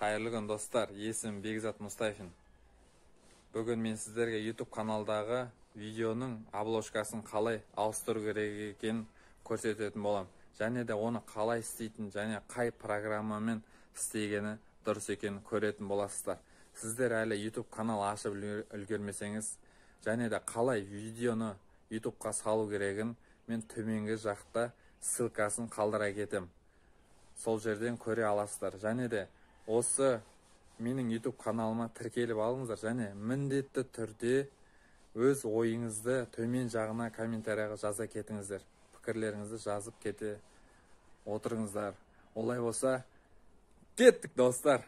Қайырлы күн, достар. Есімім Бекзат Мұстафин. Бүгін мен сіздерге YouTube каналдағы видеоның обложкасын қалай ауыстыру керек екенін көрсететін боламын. Және де оны қалай істейтін және қай программамен істегені дұрыс екенін көретін боласыздар. Сіздер әлі YouTube канал ашып үлгермесеңіз, және де қалай видеоны YouTubeқа салу керегін мен төменгі жақта ссылкасын қалдыра кетем. Сол жерден көре аласыздар. Және де осы менің YouTube каналыма тіркеліп алыңыздар және міндетті түрде өз ойыңызды төмен жағына комментарияға жаза кетіңіздер. Пікірлеріңізді жазып кете отырыңыздар. Олай болса, кеттік, достар.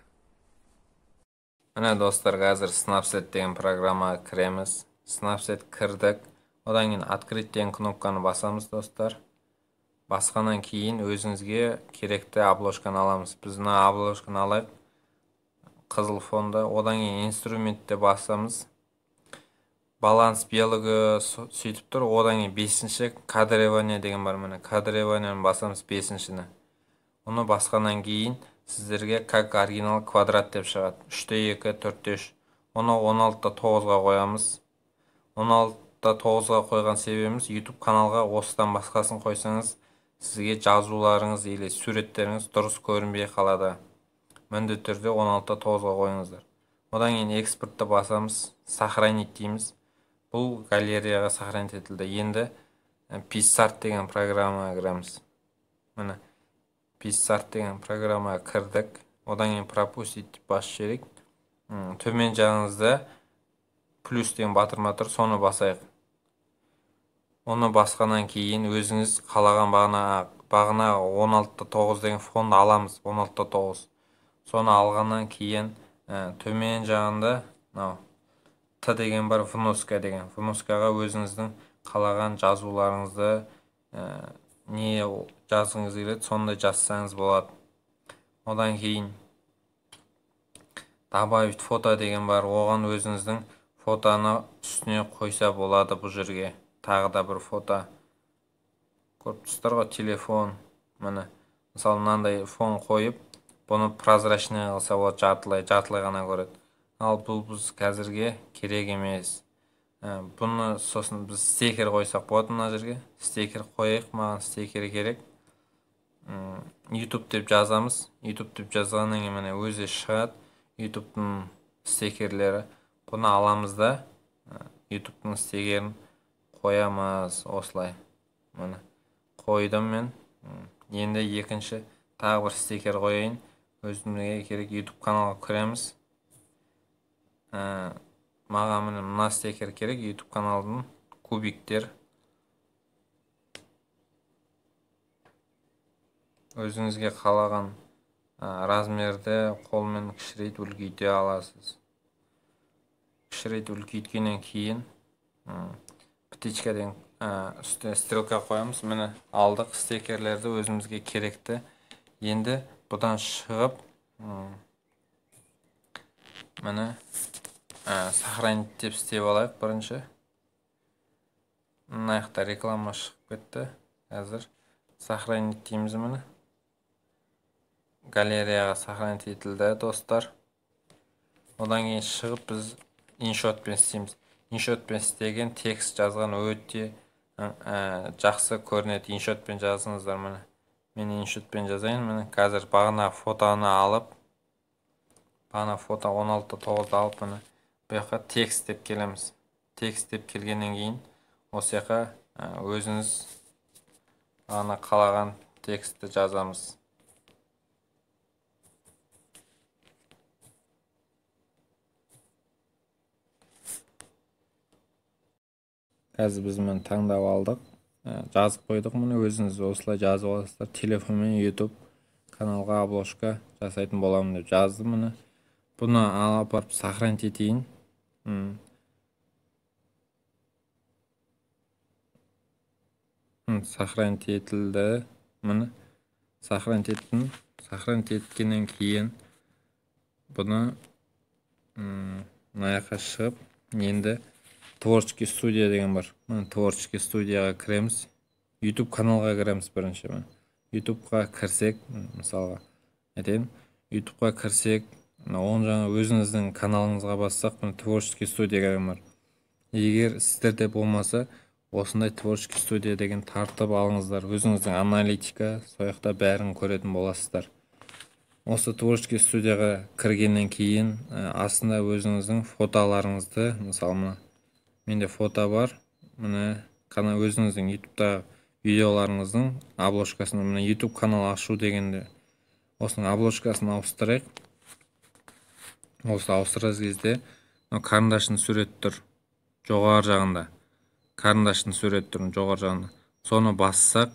Міне, достар, қазір Snapseed деген программаға кіреміз. Snapseed кірдік. Одан кейін открыть деген кнопканы басамыз, достар. Басқаннан кейін өзіңізге керекті обложканы аламыз. Біз мына обложканы алайық, қызыл фонда. Одан кейін инструментте басамыз. Баланс белого сөйтіп тұр. Одан кейін 5-ші кадрирование деген бар. Міне, кадрированияны басамыз, 5-шіні. Оны басқаннан кейін сіздерге как оригинал квадрат деп шығады. 3-те 2, 4-те 3. Оны 16-та 9-ға қоямыз. 16-та 9-ға қойған себебіміз, YouTube каналға осыдан басқасын қойсаңыз, сізге жазуларыңыз или суреттеріңіз дұрыс көрінбей қалады. Міндетті түрде 16-та 9-ға қойыңыздар. Одан кейін экспортты басамыз, сохранить дейміз. Бұл галереяға сохранить етілді. Енді PicsArt деген программаға кіреміз. Міне, PicsArt деген программаға кірдік. Одан кейін пропустить деп басып жіберейік. Төмен жағыңызда плюс деген батырма тұр, соны басайық. Оны басқаннан кейін өзіңіз қалаған бағана 16-та 9 деген фонды аламыз, 16-та 9. Соны алғаннан кейін төмен жағында мынау Т деген бар, вноска деген. Вноскаға өзіңіздің қалаған жазуларыңызды, не жазғыңыз келеді, сондай жазсаңыз болады. Одан кейін добавить фото деген бар, оған өзіңіздің фотоны үстіне қойса болады бұл жерге. Тағы да бір фото. Көріп тұрсыздар ғой, телефон. Міне, мысалы, мынандай фон қойып, бұны прозрачный қылса болады, жартылай, жартылай ғана көреді. Ал бұл біз қазірге керек емес. Бұны сосын біз стикер қойсақ болады мына жерге. Стикер қояйық, маған стикер керек. YouTube деп жазамыз. YouTube деп жазғаннан кейін міне өзі шығады YouTube'тың стикерлері. Бұны аламыз да, YouTube'тың стикерін қоямыз осылай. Міне, қойдым мен. Енді екінші тағы бір стикер қояйын. Өзімізге керек YouTube каналға кіреміз. Маған міне мына стикер керек, YouTube каналдың кубиктер. Өзіңізге қалаған размерді қолмен кішірейтіп үлкейте аласыз. Кішірейтіп үлкейткеннен кейін птичка деген үстіне стрелка қоямыз. Міне, алдық стикерлерді өзімізге керекті. Енді бұдан шығып, міне, сохранить деп істеп алайық бірінші. Мына жақта реклама шығып кетті. Қазір сохранить дейміз, міне. Галереяға сохранить етілді, достар. Одан кейін шығып біз InShot-пен істейміз. InShot-пен істеген текст жазған өте жақсы көрінеді. InShot-пен жазыңыздар, міне. Мен InShot-пен жазайын. Міне, қазір бағана фотоны алып, бағана фото 16-та 9-ды алып, міне, бұл жаққа текст деп келеміз. Текст деп келгеннен кейін осы жаққа өзіңіз бағана қалаған текстті жазамыз. Қазір біз міне таңдап алдық, жазып қойдық. Міне, өзіңіз осылай жазып аласыздар. Телефонмен YouTube каналға обложка жасайтын боламын деп жаздым. Міне, бұны алып барып сохранить етейін. Сохранить етілді. Міне, сохранить еттім. Сохранить еткеннен кейін бұны мына жаққа шығып, енді Творческий студия деген бар. Міне, Творческий студияға кіреміз. YouTube каналға кіреміз бірінші. Міне, YouTubeға кірсек, мысалға айтайын, YouTubeға кірсек, Оң жағына өзіңіздің каналыңызға бассақ, міне, творческий студия деген бар. Егер сіздерде болмаса, осындай творческий студия деген тартып алыңыздар. Өзіңіздің аналитика, сол жақта бәрін көретін боласыздар. Осы творческий студияға кіргеннен кейін астында өзіңіздің фотоларыңызды, мысалы, мына менде фото бар, міне, қана өзіңіздің ютубта видеоларыңыздың обложкасын, міне, YouTube канал ашу дегенде осының обложкасын ауыстырайық. Осы ауыстырған кезде мынау карандаштың суреті тұр жоғары жағында, карандаштың суреті тұр жоғары жағында. Соны бассақ,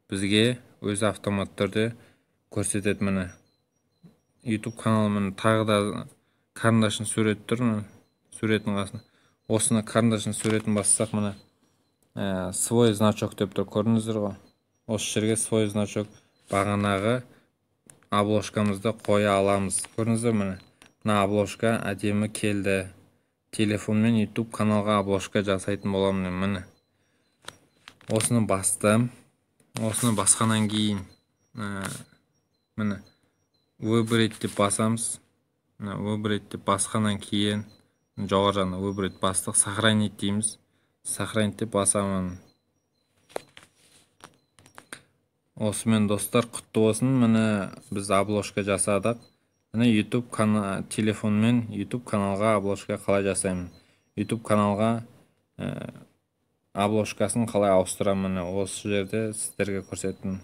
бізге өзі автоматты түрде көрсетеді. Міне, YouTube каналы, міне, тағы да карандаштың суреті тұр, міне, суреттің қасында. Осыны, карандаштың суретін бассақ, міне, свой значок деп тұр, көрдіңіздер ғой. Осы жерге свой значок, бағанағы обложкамызды қоя аламыз. Көрдіңіздер, міне, мына обложка әдемі келді. Телефонмен YouTube каналға обложка жасайтын боламын. Міне, осыны бастым. Осыны басқаннан кейін, міне, выбрать деп басамыз. Міне, выбрать деп басқаннан кейін, жоғары жағына выбрать бастық, сохранить дейміз. Сохранить деп басамын. Осымен, достар, құтты болсын, міне, біз обложка жасадық. Міне, YouTube канал, телефонмен YouTube каналға обложка қалай жасаймын, YouTube каналға обложкасын қалай ауыстырамын, міне, осы жерде сіздерге көрсеттім.